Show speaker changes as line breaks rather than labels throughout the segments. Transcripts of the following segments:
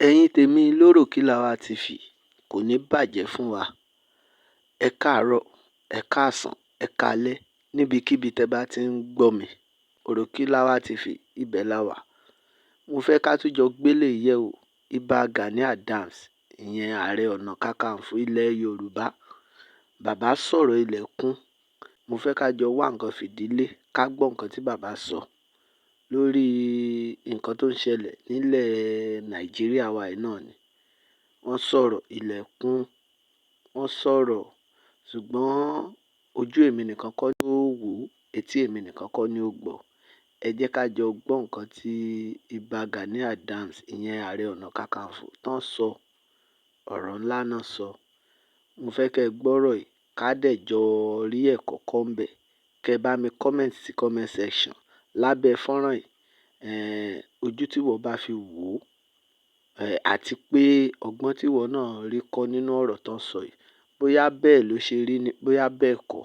Ẹ̀yin tèmi lÓròkìlàwà TV, kò ní bàjẹ́ fún wa. Ẹ káàárọ̀, ẹ káàsán, ẹ káalẹ́ níbikíbi tẹ́ bá ti ń gbọ́ mi. Òròkìlàwà TV, ibẹ̀ la wà. Mo fẹ́ ká tún jọ gbélé yẹ̀wò. Ìbà Gani Adams, ìyẹn Ààrẹ Ọ̀nà Kakanfò ilẹ̀ Yorùbá. Bàbá sọ̀rọ̀ ilẹ̀ kún. Mo fẹ́ ká jọ wá nǹkan fìdílé, ká gbọ́ nǹkan tí bàbá sọ lórí nǹkan tó ń ṣẹlẹ̀ nílẹ̀ Nàìjíríà wa yìí náà ni. Wọ́n sọ̀rọ̀ ilẹ̀ kún, wọ́n sọ̀rọ̀, ṣùgbọ́n ojú èmi nìkan kọ́ ni ó wò, etí èmi nìkan kọ́ ni ó gbọ́. Ẹ jẹ́ ká jọ gbọ́ nǹkan tí Ìbà Gani Adams, ìyẹn Ààrẹ Ọ̀nà Kakanfò, tán sọ. Ọ̀rọ̀ ńlá náà sọ. Mo fẹ́ kẹ́ gbọ́rọ̀ yìí, ká dẹ̀ jọ rí ẹ̀kọ́ kọ́ ń bẹ̀. Kẹ́ bá mi comment sí comment section lábẹ́ fọ́nrán yìí. Ojú tí ìwọ bá fi wò ó, àti pé ọgbọ́n tí ìwọ náà rí kọ́ nínú ọ̀rọ̀ tán sọ yìí. Bóyá bẹ́ẹ̀ ló ṣe rí ni, bóyá bẹ́ẹ̀ kọ́.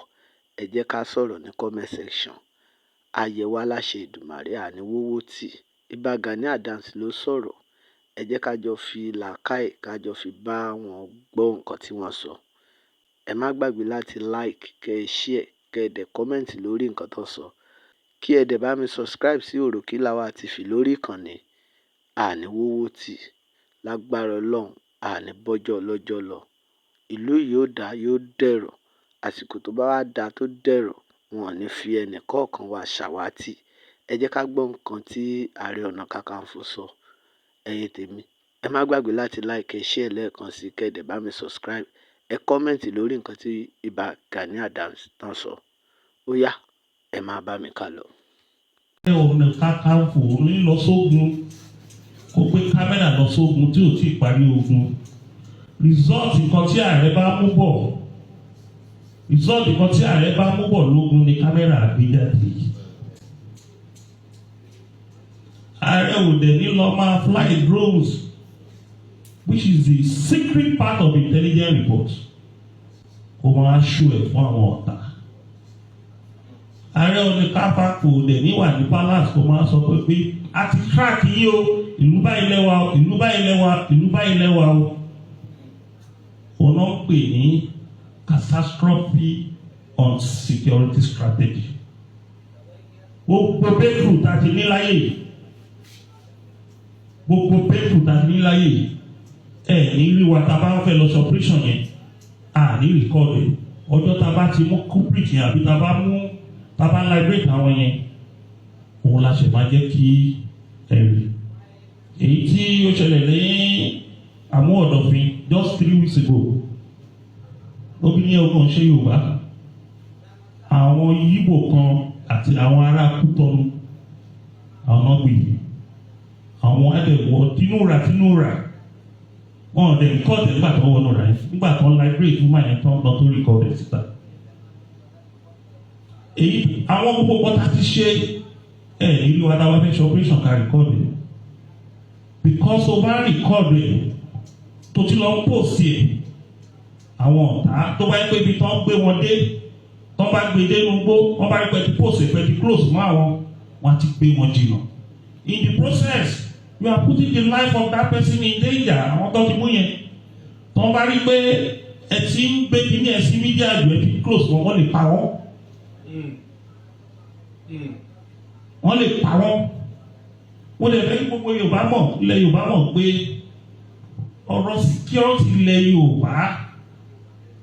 Ẹ jẹ́ ká sọ̀rọ̀ ní comment section. A yẹ wá láṣẹ Èdùmàrè, àní wówó tì. Ìbà Gani Adams ló sọ̀rọ̀. Ẹ jẹ́ ká jọ fi làákàyè, ká jọ fi bá wọn gbọ́ nǹkan tí wọ́n sọ. Ẹ má gbàgbé láti like, kẹ́ share, kẹ́ dẹ̀ comment lórí nǹkan tó sọ. Kí ẹ dẹ̀ bá mi subscribe sí Òròkìlàwà TV lórí ìkànnì. Àní wówó tì. Lágbára Ọlọ́run, àní bọ́jọ́ ọlọ́jọ́ lọ. Ìlú yìí ó dá, yóò dẹ̀rọ̀. Àsìkò tó bá wá da tó dẹ̀rọ̀, wọn ò ní fi ẹnì kọ̀ọ̀kan wa ṣàwátì. Ẹ jẹ́ ká gbọ́ nǹkan tí Ààrẹ Ọ̀nà Kakanfò sọ. Ẹ̀yin tèmi, ẹ má gbàgbé láti like, share lẹ́ẹ̀kan sí, kẹ́ dẹ̀ bá mi subscribe. Ẹ comment lórí nǹkan tí Ìbà Gani Adams tán sọ. Ó yá, ẹ máa bá mi kà lọ.
Ọ̀nà Kakanfò ní lọ sógun, kó gbé kámẹ́rà lọ sógun tí ò tí ì parí ogun. Result nǹkan tí ààrẹ bá mú bọ̀, result nǹkan tí ààrẹ bá mú bọ̀ lógun ni kámẹ́rà gbé jáde. Ààrẹ ò dẹ̀ ní lọ máa fly drones, which is the secret part of intelligence report, kó máa ṣó ẹ̀ fún àwọn ọ̀tá. Ààrẹ Ọ̀nà Kakanfò dẹ̀ ní wà ní palace kó máa sọ pé a ti track yìí o, ìlú báyìí lẹ́wà o, ìlú báyìí lẹ́wà, ìlú báyìí lẹ́wà o. Òun náà ń pè ní catastrophe on security strategy. Gbogbo breakthrough tá a ti ní láyé yìí, gbogbo breakthrough tá a ti ní láyé yìí, ẹ ní rí wa tá a bá ń fẹ́ lọ sí operation yẹn, a ní record ẹ̀. Ọjọ́ tá a bá ti mú culprit yẹn àbí tá a bá mú, tá a bá liberate àwọn yẹn, òun la ṣe máa jẹ́ kí ẹ rí. Èyí tí ó ṣẹlẹ̀ ní Àmú Ọ̀dọ̀fin just 3 weeks ago, obìnrin ọgbọ̀n ṣe Yorùbá, àwọn Yíbò kan àti àwọn ará Kútọ́nù, àwọn náà gbé àwọn ẹ̀dẹ̀wọ̀ tínúra tínúra. Wọn ò dẹ̀ record ẹ̀ nígbà tó wọnú rẹ̀, nígbà tó ń liberate woman yẹn tán lọ tó record ẹ̀ síta. Èyí àwọn gbogbo pọ́tà ti ṣe ẹ̀ nílùú adáwọ̀ fẹ́ ṣe operation ká record ẹ̀, because o bá record ẹ̀ tó ti lọ ń post ẹ̀, àwọn ọ̀tá tó bá yẹ pé ibi tó ń gbé wọn dé, tó bá gbé dé inú gbó, wọ́n bá rí pé ti post ẹ̀, pé ti close mọ́ àwọn, wọ́n ti gbé wọn jìnnà. In the process, you are putting the life of that person in danger. Àwọn tó ti mú yẹn, tó bá rí pé ẹ ti ń gbé kíní ẹ sí media jù, ẹ ti close wọn, wọ́n lè pa wọ́n, wọ́n lè pa wọ́n. Wọ́n lè fẹ́ kí gbogbo Yorùbá mọ̀, ilẹ̀ Yorùbá mọ̀ pé ọ̀rọ̀ security ilẹ̀ Yorùbá,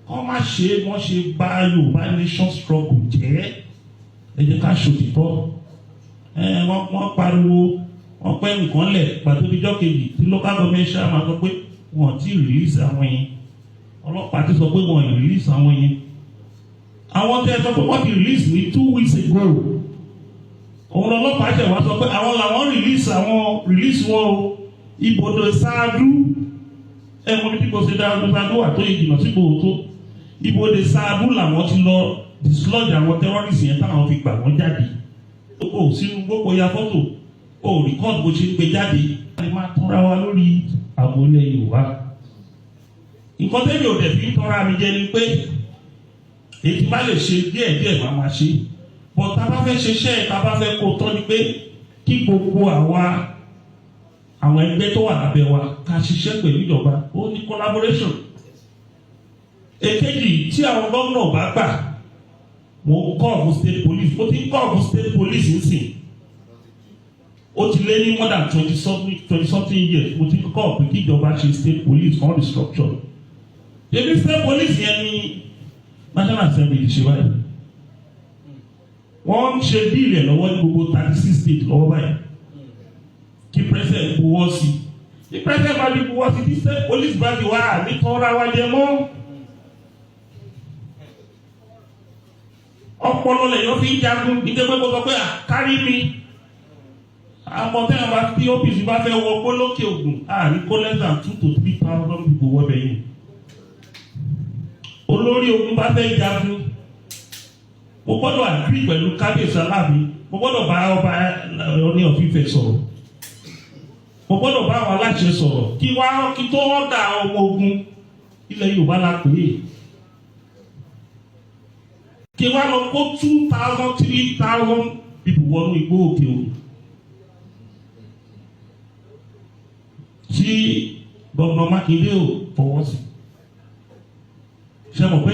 kọ́ má ṣe wọ́n ṣe bá Yorùbá nation struggle jẹ́. Ẹ jẹ́ ká ṣòtítọ́. Ẹ wọ́n pariwo, wọ́n pẹ́ nǹkan lẹ̀ pàtó níjọ́ kejì tí local government ṣáà máa sọ pé wọ́n ti release àwọn yẹn, ọlọ́pàá ti sọ pé wọ́n release àwọn yẹn. Àwọn tẹ́ ẹ sọ pé wọ́n ti release ní 2 weeks ago, òun lọ́lọ́pàá ṣẹ̀ wá sọ pé àwọn làwọn release, àwọn release wọn o. Ibodò ṣáájú, ẹ mọ bí kò ṣe dáa ṣáájú wà tó ìjìnà sípò tó ibodè ṣáájú làwọn ti lọ dislodge àwọn terrorists yẹn táwọn fi gbà wọ́n jáde. O sínú gbogbo ya fọ́tò, o record bó ṣe ń gbé jáde. A lè máa tọ́ra wa lórí ààbò ilẹ̀ Yorùbá. Nǹkan tẹ́lẹ̀ ò dẹ̀ fi ń tọ́ra mi jẹ ni pé èyí tí bá lè ṣe díẹ̀ díẹ̀ máa ma ṣe, but tá a bá fẹ́ ṣiṣẹ́, tá a bá fẹ́ kó tọ́ ni pé kí gbogbo àwa Àwọn ẹgbẹ́ tó wà lábẹ́ wa, ká ṣiṣẹ́ pẹ̀lú ìjọba, ó ní collaboration. Èkejì, tí àwọn gómìnà bá gbà, mo ń call fún state police. Mo ti ń call fún state police nísìn. Ó ti lé ní more than 20-something years mo ti ń call pé kí ìjọba ṣe state police on the structure. Ebi state police yẹn ní National Assembly ti ṣe báyìí. Wọ́n ń ṣe bill ẹ̀ lọ́wọ́ ní gbogbo 36 states lọ́wọ́ báyìí kí president buwọ́ sí. Tí president bá ti buwọ́ sí, tí state police bá ti wá, ní tọ́ra wa jẹ mọ́. Ọpọlọ lèyàn fi ń jagun. Ìdẹ́gbẹ́ gbogbo pé kárí mi àmọ́ tẹ́lẹ̀ bá tí OPC bá fẹ́ wọ gbólókè Ògùn, àrí kó less than 2 to 3 thousand people wọ́ bẹ̀ yẹn. Olórí ogun bá fẹ́ jagun, mo gbọ́dọ̀ agree pẹ̀lú kábíyèsí Aláàfin, mo gbọ́dọ̀ bá ọba Ọọ̀ni of Ifẹ̀ sọ̀rọ̀, mo gbọ́dọ̀ bá àwọn aláṣẹ sọ̀rọ̀ kí wá kí tó ọ̀dà ọmọ ogun. Ilẹ̀ Yorùbá la pè é. Kí wá lọ kó 2,000, 3,000 people wọnú igbó Òkè Ògùn tí gómìnà Mákindé ò fọwọ́ sí, ṣe mọ̀ pé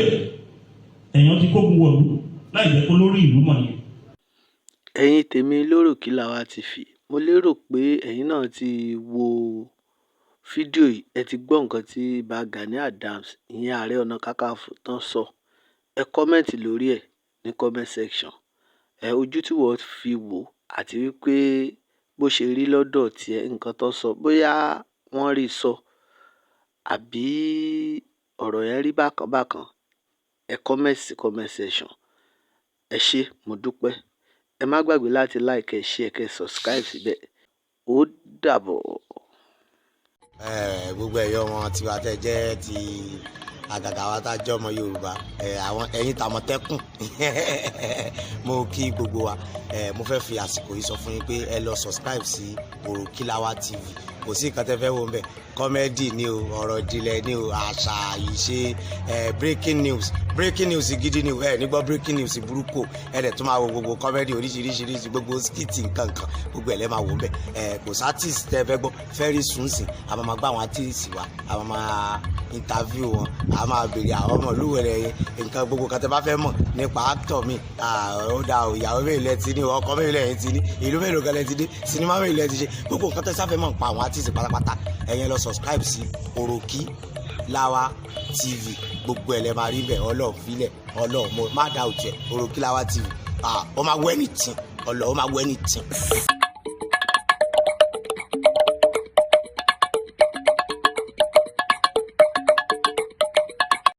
èèyàn ti kógun wọ̀lú láì jẹ́ kó lórí ìlú mọ̀ yẹn.
Ẹ̀yin tèmi lÓròkìlàwà TV, mo lérò pé ẹ̀yin náà ti wo fídíò yìí, ẹ ti gbọ́ nǹkan tí Ìbà Gani Adams, ìyẹn Ààrẹ Ọ̀nà Kakanfò tán sọ. Ẹ comment lórí ẹ̀ ní comment section. Ẹ ojú tí wọ́n fi wò àti wípé bó ṣe rí lọ́dọ̀ tiẹ̀, nǹkan tó sọ, bóyá wọ́n rí sọ àbí ọ̀rọ̀ yẹn rí bákan bákan, ẹ comment sí comment section. Ẹ ṣé, mo dúpẹ́. Ẹ má gbàgbé láti like, ẹ share, kẹ́ subscribe síbẹ̀. Ó dàbọ̀.
Gbogbo ẹ̀yọ́ wọn tiwa tẹ́ jẹ́ ti àgàgà wa tá a jẹ́ ọmọ Yorùbá, àwọn ẹ̀yin tàmọ̀tẹ́kùn, mo kí gbogbo wa. Mo fẹ́ fi àsìkò yìí sọ fún yín pé ẹ lọ subscribe sí Òròkìlàwà TV. Kò sí nǹkan tẹ́ fẹ́ wò ń bẹ̀. Comedy ni o, ọ̀rọ̀ ìjìnlẹ̀ ni o, àṣà, ìṣe, breaking news, breaking news gidi ni o. Ẹ nígbọ́ breaking news burúkú. Ẹ dẹ̀ tún máa wo gbogbo comedy oríṣiríṣiríṣi, gbogbo skit, nǹkan kan, gbogbo ẹ̀ lẹ́ máa wò ń bẹ̀. Kò sí artist tẹ́ fẹ́ gbọ́ very soon sìn, a máa gbá àwọn artist wa, a máa interview wọn, a máa béèrè àwọn ọmọ olúwẹ̀rẹ̀ nǹkan gbogbo kan tẹ́ bá fẹ́ mọ̀ nípa actor mi. Ó dà o, ìyàwó mélòó lẹ ti ní, ọkọ mélòó lẹ ti ní, ìlú mélòó kan lẹ ti dé, sinimá mélòó lẹ ti ṣe, gbogbo nǹkan tẹ́ sáfẹ́ mọ̀ nípa àwọn artist pátápátá, ẹ̀yin lọ subscribe sí Òròkìlàwà TV. Gbogbo ẹ̀ lẹ máa rí bẹ́ẹ̀. Ọlọ́ọ̀ filẹ̀, ọlọ́ọ̀ mo má dá òtún ẹ̀. Òròkìlàwà TV, ó máa wẹ́ ní tì, ọlọ́ọ̀ ó máa wẹ́ ní tì.